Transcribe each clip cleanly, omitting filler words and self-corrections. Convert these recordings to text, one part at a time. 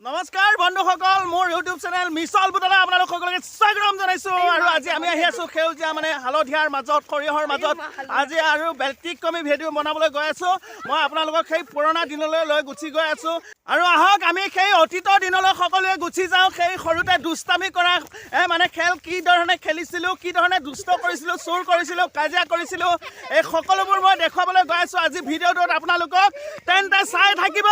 নমস্কাৰ বন্ধুসকল, মোৰ ইউটিউব চেনেল মিছল বুটলা আপোনালোক সকলোকে স্বাগতম জনাইছোঁ। আৰু আজি আমি আহি আছোঁ সেউজীয়া মানে হালধীয়াৰ মাজত, সৰিয়হৰ মাজত। আজি আৰু ব্যতিক্ৰমী ভিডিঅ' বনাবলৈ গৈ আছোঁ। মই আপোনালোকক সেই পুৰণা দিনলৈ লৈ গুচি গৈ আছোঁ। আৰু আহক, আমি সেই অতীতৰ দিনলৈ সকলোৱে গুচি যাওঁ। সেই সৰুতে দুষ্টামি কৰা মানে খেল কি ধৰণে খেলিছিলোঁ, কি ধৰণে দুষ্ট কৰিছিলোঁ, চুৰ কৰিছিলোঁ, কাজিয়া কৰিছিলোঁ, এই সকলোবোৰ মই দেখুৱাবলৈ গৈ আছোঁ আজি ভিডিঅ'টোত আপোনালোকক। তেন্তে চাই থাকিব।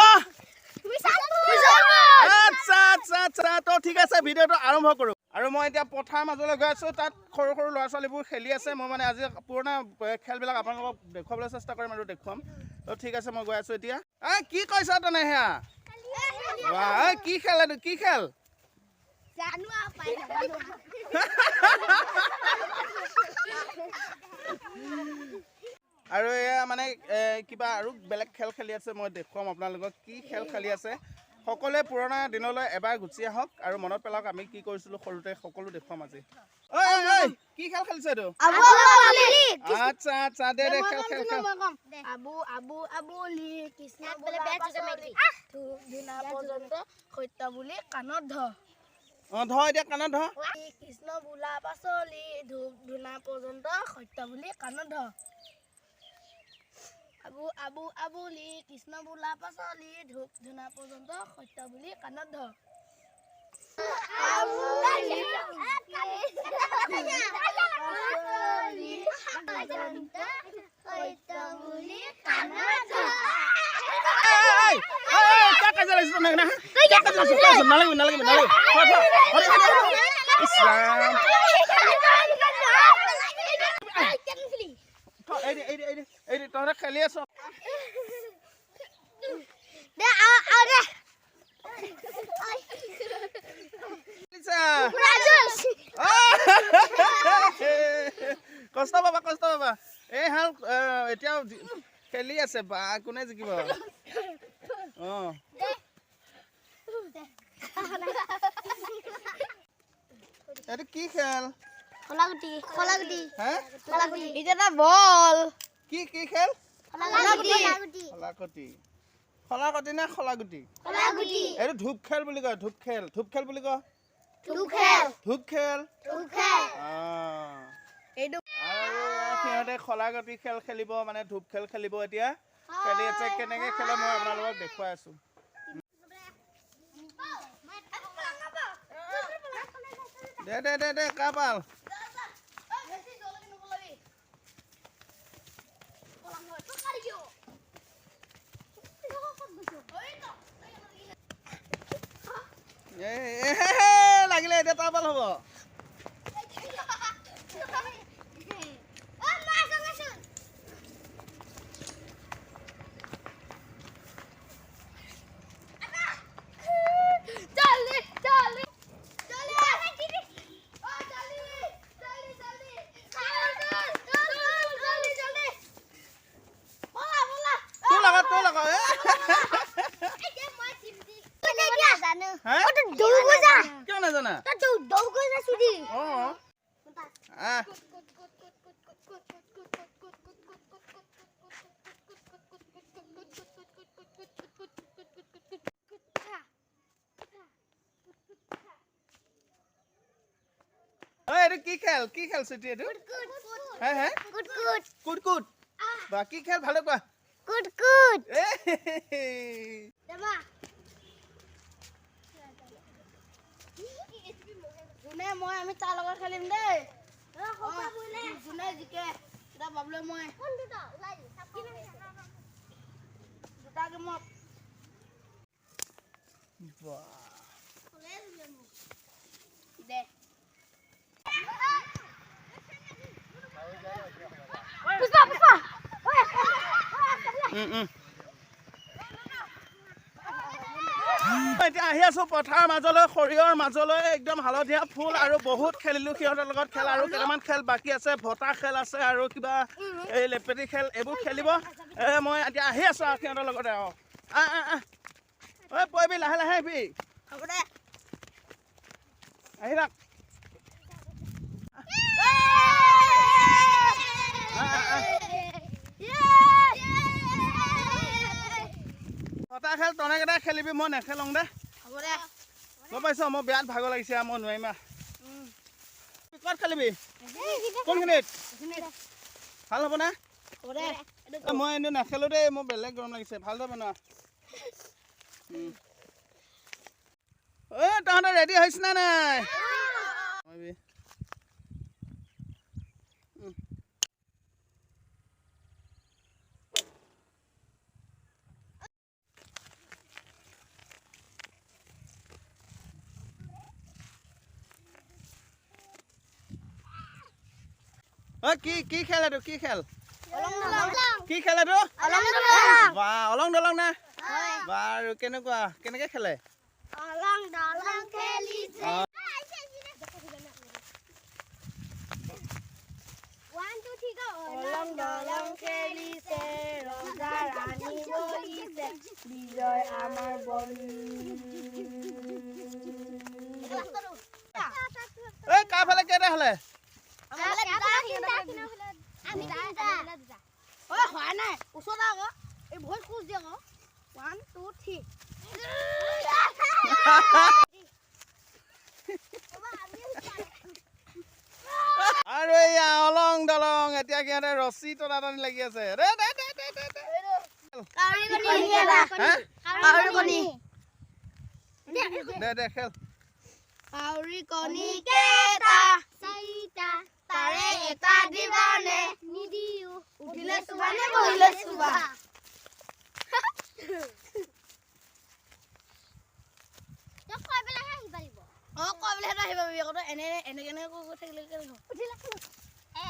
আচ্ছা আচ্ছা আচ্ছা, তো ঠিক আছে, ভিডিঅ'টো আৰম্ভ কৰোঁ। আৰু মই এতিয়া পথাৰ মাজলৈ গৈ আছোঁ। তাত সৰু সৰু ল'ৰা ছোৱালীবোৰ খেলি আছে। মই মানে আজি পুৰণা খেলবিলাক আপোনালোকক দেখুৱাবলৈ চেষ্টা কৰিম আৰু দেখুৱাম। তো ঠিক আছে, মই গৈ আছোঁ এতিয়া। এই কি কৈছ তনে সেয়া? বাহ, এই কি খেল এইটো? কি খেল? আৰু এয়া মানে কিবা আৰু বেলেগ খেল খেলি আছে। মই দেখুৱাম আপোনালোকক কি খেল খেলি আছে। সকলোৱে পুৰণা দিনলৈ এবাৰ গুচি আহক আৰু মনত পেলাওক আমি কি কৰিছিলোঁ সৰুতে, সকলো দেখুৱাম আজি। ঐ ঐ ঐ, কি খেল খেলিছে এইটো? আচ্ছা আচ্ছা, দে দে, খেল খেল খেল। আবু আবু আবুলি কৃষ্ণ বোলা পাচলি, ধূপ ধূনা পৰ্যন্ত সত্য বুলি কাণত ধৰ। অঁ, ধৰ এতিয়া কাণত ধৰ। কৃষ্ণ বোলা পাচলি, ধূপ ধূনা পৰ্যন্ত সত্য বুলি কাণত ধৰ। আবু আবু আবুলি কৃষ্ণ বোলা পাচলি, ধূপ ধূনা পৰ্যন্ত সত্য বুলি কাণত ধৰ। এই, এই, এই, কিয় কাজিয়া লাগিছ তই? না, কিয় কাজিয়া লাগিছ? কিয় লাগিছ? নালাগিবি, নালাগিবি, নালাগিবি। থ, থ। হৰি, হৰি, হৰি। ইছ ৰাম। থ, এই দে, এই দে, এই দে, এই দে, তহঁতে খেলি আছ। খেলিছা? আহ! কষ্ট পাবা, কষ্ট পাবা। এই হাল এতিয়াও খেলি আছে। বা, কোনে জিকিব? অঁ, এইটো কি খেল? হে, কি কি খেল? খলাকটি। খলাকটি নে খলাগুটি? এইটো ধূপ খেল বুলি কয়। ধূপ খেল, ধূপ খেল বুলি কয়। ধূপ খেল। অঁ, এইটো আৰু সিহঁতে খলাগুটি খেল খেলিব, মানে ধূপ খেল খেলিব। এতিয়া খেলি আছে, কেনেকে খেলে মই আপোনালোকক দেখুৱাই আছো। দে দে দে দে, কা পাল? এই লাগিলে, এতিয়া তাৰ পাল হ'ব। তোৰ লগত, তোৰ লগত। এ, হে? কিয় নাজানা? অঁ, আহ। ঐ, এইটো কি খেল? কি খেল চুটি এইটো? হে হে, কুট কুট বা কি খেল? ভালে কোৱা। এ, যোনে মই আমি তাৰ লগত খেলিম দেই। যোনে জিকে তেতিয়া বাবুলে মই দুটা গেমত। বাহ। দে। উম, উম। এতিয়া আহি আছো পথাৰ মাজলৈ, সৰিয়হৰ মাজলৈ, একদম হালধীয়া ফুল। আৰু বহুত খেলিলো সিহঁতৰ লগত খেল। আৰু কেইটামান খেল বাকী আছে, ভটা খেল আছে আৰু কিবা এই লেপেটি খেল, এইবোৰ খেলিব। মই এতিয়া আহি আছো আৰু সিহঁতৰ লগতে। অঁ, আহ আহ আহ, ঐ পৰিবি, লাহে লাহে আহিবি। হ'ব দে। আহি থাক। আহ, আহ, আহ। খেল তনেকেইটা খেলিবি, মই নেখেলং দে। হ'ব দে। গম পাইছ, মোৰ বিৰাট ভাগৰ লাগিছে আৰু, মই নোৱাৰিম আৰু। ক'ত খেলিবি? কোনখিনিত ভাল হ'ব না? হ'ব দে। এ, মই এনেই নেখেলো দেই, মোৰ বেলেগ গৰম লাগিছে। ভালদৰে বনোৱা। ঐ, তহঁতে ৰেডি হৈছে নে নাই? মাৰিবি। ঐ, কি কি খেল এইটো? কি খেল? কি খেল এইটো? বা, অলং দলং না? বাৰু, কেনেকুৱা, কেনেকে খেলে? অলং দলং খেলিছে। অ। অলং দলং খেলিছে, ৰজা ৰাণী বহিছে, বিজয় আমাৰ বন। ঐ, কাৰ ফালে কেইটা হ'লে? ঐ, হোৱা নাই, ওচৰত আকৌ এই ভৰিত খোজ দিয়ে আকৌ। 1, 2, 3। আৰু এইয়া অলং দলং। এতিয়া সিহঁতে ৰছী টনা টনি লাগি আছে। দে, দে, দে, দে, দে, দে। হা? কণী। দে দে, খেল। কাউৰী কণী কেইটা? চাৰিটা। তাৰে এটা দিবানে? নিদিও। উঠিলে চুবা নে বহিলে চুবা? তই কৈ পেলাইহে আহিব লাগিব। অ, কৈ পেলাইহে আহিব পাৰিবি আকৌ। তই এনে এনেকে এনেকে কৈ কৈ থাকিলে কেনেকে হ'ব? উঠিলে এ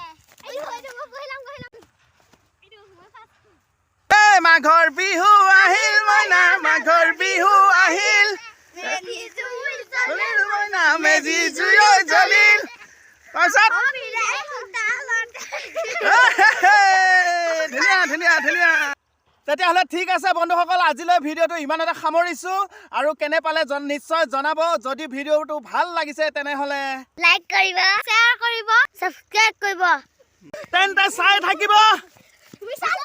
এইটো এইটো মই গৈ ল'ম, গৈ ল'ম। এইটো মই ফাৰ্ষ্ট। এই মাঘৰ বিহু আহিল মইনা, মাঘৰ বিহু আহিল। মেজি জুই জ্বলিল। জ্বলিল মইনা, মেজি জুই জ্বলিল। তাৰপিছত ধুনীয়া ধুনীয়া ধুনীয়া। তেতিয়াহ'লে ঠিক আছে বন্ধুসকল, আজিলৈ ভিডিঅ'টো ইমানতে সামৰিছোঁ। আৰু কেনে পালে নিশ্চয় জনাব। যদি ভিডিঅ'টো ভাল লাগিছে, তেনেহ'লে লাইক কৰিব, শ্বেয়াৰ কৰিব, ছাবস্ক্ৰাইব কৰিব। তেন্তে চাই থাকিব। মিছল।